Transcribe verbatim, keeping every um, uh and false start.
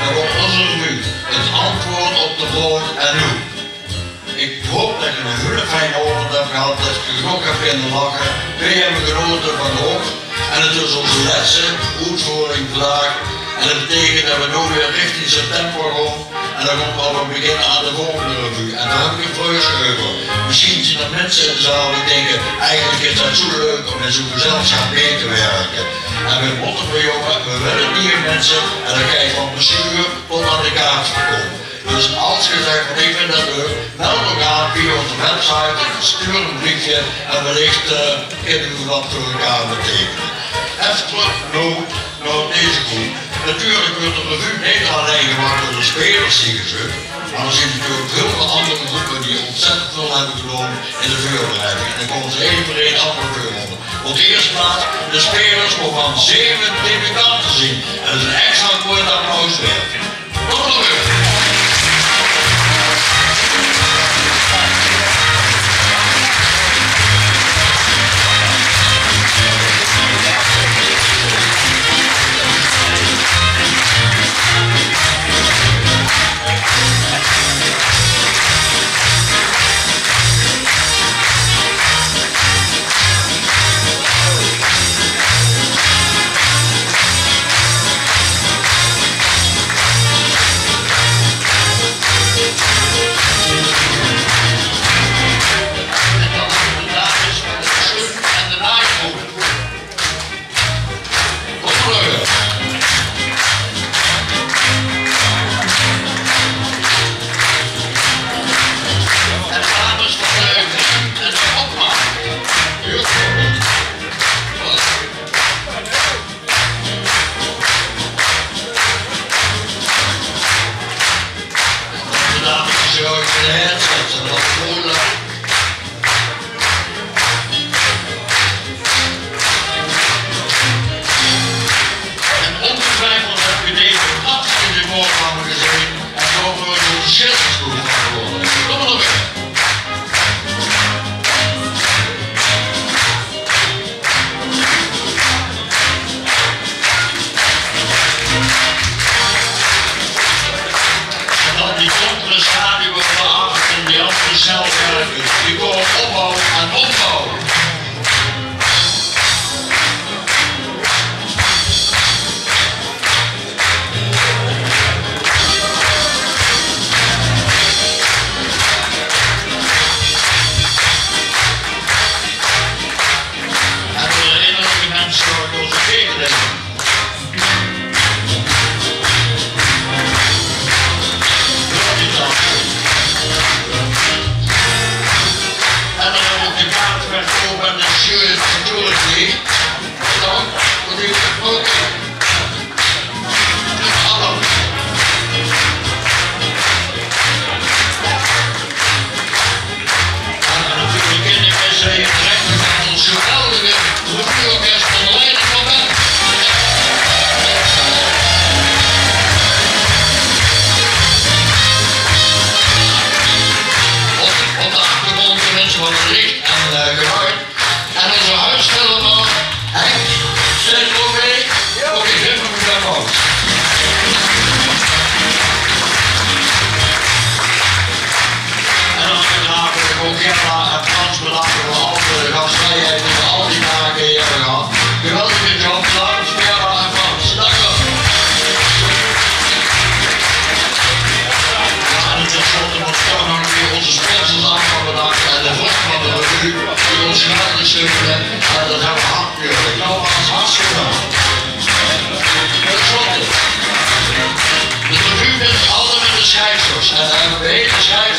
Dao waor ós revue, 't antwoord op de vraog: en noe? Ik haop det geer 'ne hiele fijne aovend höb gehad, det geer genóg höb kinne lache. Weej höbbe genaote vandaag. En 't is ós lètste oetvoering vandaag. En det beteikent det weej noe weer richting september gaon. En dan gaon weej weer beginne aan de volgende revue. En dao höb ik 'n vreugde euver. Misschien zien d'r minse in de zaal die dinke: eigelik is det zoe leuk óm in zoe'n gezelsjap mei te wirke. En weej mótte veur jónge, weej wille nuuj minse. En det geit van bestuur tot aan de kaartverkoup. Dus es geer zèkt van: ik vind det leuk, meld uch aan via ózze website, stuur e breefke en wellich, eh, kinne weej get veur elkaar beteikene. Efkes trök nao, nao deze groep. Natuurlik wuuert de revue neet allein gemaak door de spelers die geer zeet, mer d'r zien natuurlik hiel väöl anger groepe die óntzèttend väöl höbbe gedaon in de veurbereiding. En dan kómme ze ein veur ein allemaol veur. Op de ierste plaats de spelers, waovan zeve debutante zien. En ein extra groeat applaus waerd. En óngetwiefeld höb geer deze prachtige voorprogramma gezeen en daoveur de shirts good gewore. Kóm mer nog ein. En dan die donkere schaduwe van de achter, die achter zelf werken. Die komen opbouwen en opbouwen. En veur de enige minse die ózze keke. En dan höbbe v'r ouch de kaartverkoup en de show security. Dan mót ich ouch. Hallo. En natuurlik kin ich weer zègke, direk mit ós geweldige revueorkes ónger leiding van Ben. Op, op de achtergróndj de minse van 't licht en, eh, geluid. En ózze huisfilmer, Henk, zit d'r ouch bie? Oké, geef 'm 'n applaus. En dan oeteraard wil ich ouch Gerda en Frans bedanke veur al de gastvrijheid die v'r al die daag höbbe gehad. Geweldige job, bedank Gerda en Frans. Dank uch. Jao, en ten slotte mót ich toch nog ein kier ózze sponsors allemaol bedanke en de vrunj van de revue die ós geweldig steune. En det höbbe v'r hard nodig. Nogmaals, hartstikke bedank. Ten slotte, de revue begint altied mit de sjrievers. En, eh, de eine sjrief